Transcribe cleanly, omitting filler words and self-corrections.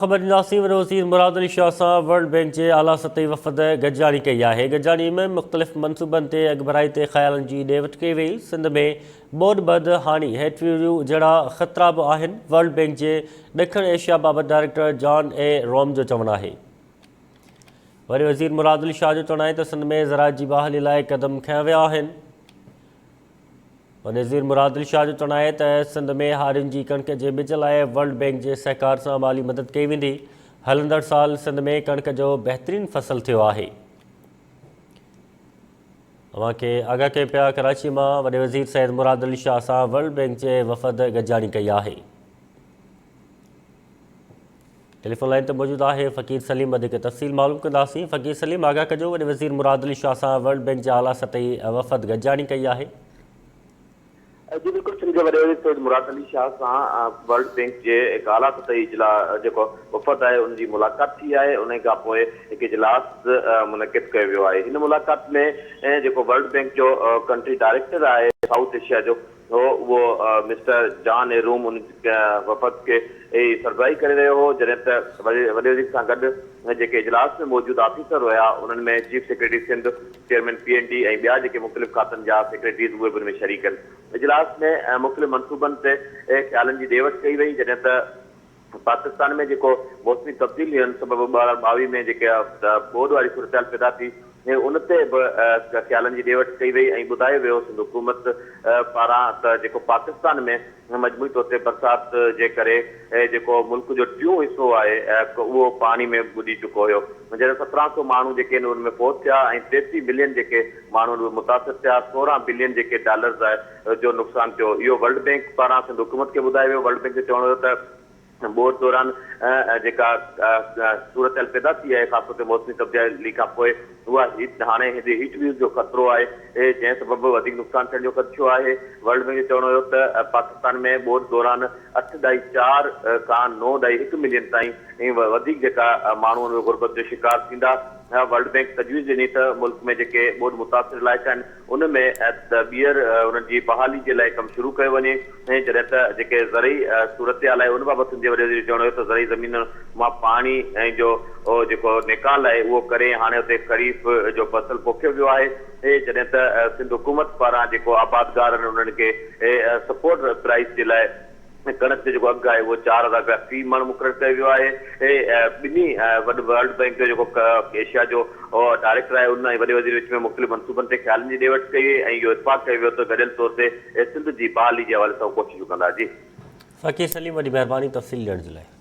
خبر ڏينداسين وڏو وزير مراد علي شاهه سان ورلڊ بئنڪ جي اعليٰ سطحي وفد گڏجاڻي ڪئي آهي گڏجاڻي ۾ مختلف منصوبن تي اڳڀرائي تي خيالن جي ڏي وٺ ڪئي وئي سنڌ ۾ ٻوڏ بد هاڻي هيٺويريون جهڙا خطرا به آهن ورلڊ بئنڪ جي ڏکڻ ايشيا بابت ڊائريڪٽر جان اي روم جو چوڻ آهي وڏي وزير مراد علي شاهه جو چوڻ آهي ته سنڌ ۾ زراعت جي بحالي لاء قدم کنيا ويا آهن وزير مراد علي شاهه جو چوڻ آهي ته سنڌ ۾ هارين جي ڪڻڪ جي ٻج لاء ورلڊ بئنڪ جي سهڪار سان مالي مدد ڪئي ويندي، هلندڙ سال سنڌ ۾ ڪڻڪ جو بهترين فصل ٿيو آهي. اوهان کي آگاهه ڪيون پيا ڪراچي مان وڏي وزير سيد مراد علي شاهه سان ورلڊ بئنڪ جي وفد گڏجاڻي ڪئي آهي. ٽيليفون لائين تي موجود آهي فقير سليم وڌيڪ تفصيل معلوم ڪنداسين فقير سليم آگاهه ڪجو وڏي وزير مراد علي شاهه سان ورلڊ بئنڪ جي اعليٰ سطحي وفد گڏجاڻي ڪئي آهي. جي بلڪل سنڌ جي وڏي وزير سيد مراد علي شاهه سان ورلڊ بئنڪ جي هڪ اعليٰ سطحي اجلا جيڪو وفد آهي ان جي ملاقات ٿي آهي انهي کان پوء هڪ اجلاس منعقد ڪيو ويو آهي هن ملاقات ۾ جيڪو ورلڊ بئنڪ جو ڪنٽري ڊائريڪٽر آهي سائوٿ ايشيا جو هو اهو مسٽر جان اي روم ان وفد کي سربراهي ڪري رهيو هو جڏهن ته وڏي وزير سان گڏ جيڪي اجلاس ۾ موجود آفيسر هيا انهن ۾ chief secretary Sindh, chairman P and D ۽ ٻيا جيڪي مختلف کاتن جا سيڪريٽريز اهي به ان ۾ شريڪ هن. اجلاس ۾ مختلف منصوبن تي خيالن جي ڏي وٺ ڪئي وئي جڏهن ته پاڪستان ۾ جيڪو موسمي تبديلين سبب 2022 ۾ جيڪي ٻوڏ واري صورتحال پيدا ٿي ان تي به خيالن جي ڏي وٺ ڪئي وئي ۽ ٻڌايو ويو سنڌ حڪومت پاران ته جيڪو پاڪستان ۾ مجموعي طور تي برسات جي ڪري جيڪو ملڪ جو ٽيون حصو آهي اهو پاڻي ۾ ٻڏي چڪو هيو جڏهن سترهن سو ماڻهو جيڪي آهن ان ۾ فوت ٿيا ۽ ٽيٽيهه ملين جيڪي ماڻهو اهي متاثر ٿيا سورهن بلين جيڪي ڊالرز آهي جو نقصان ٿيو اهو ورلڊ بينڪ پاران سنڌ حڪومت کي ٻڌايو ويو ورلڊ بينڪ جو چوڻ هيو ته ٻوڏ دوران جيڪا صورتحال پيدا ٿي آهي خاص طور تي موسمي تبديلي کان پوء اها هيٽ هاڻي هتي هيٽ ويوز جو خطرو آهي جنهن سبب وڌيڪ نقصان ٿيڻ جو خدشو آهي. ورلڊ بينڪ جو چوڻ هيو ته پاڪستان ۾ ٻوڏ دوران اٺ ڏهائي چار کان نو ڏهائي هڪ ملين تائين وڌيڪ جيڪا ماڻهو اهي غربت جو شڪار ٿيندا. ورلڊ بينڪ تجويز ڏني ته ملڪ ۾ جيڪي ٻوڏ متاثر علائقا آهن ان ۾ ٻيهر انهن جي بحالي جي لاء ڪم شروع ڪيو وڃي ۽ جڏهن ته جيڪي زرعي صورتحال آهي ان بابت سنڌ جي وڏي وزير جو چوڻ هيو ته زرعي زمينن مان پاڻي جو جيڪو نيڪال آهي اهو ڪري هاڻي اتي خريف جو فصل پوکيو ويو آهي جڏهن ته سنڌ حڪومت پاران جيڪو آبادگار آهن انهن کي سپورٽ پرائس جي لاء ڪڻڪ جو جيڪو اگهه آهي اهو 4000 رپيا في مڻ مقرر ڪيو ويو آهي. ٻنهي وڏ ورلڊ بئنڪ جو جيڪو ايشيا جو ڊائريڪٽر آهي ان ۽ وڏي وزير وچ ۾ مختلف منصوبن تي خيالن جي ڏي وٺ ڪئي وئي ۽ اهو اتفاق ڪيو ويو ته گڏيل طور تي سنڌ جي بحالي جي حوالي سان هو ڪوششون ڪندا. جي. فقير سليم وڏي مهرباني تفصيل ڏيڻ جي لاء.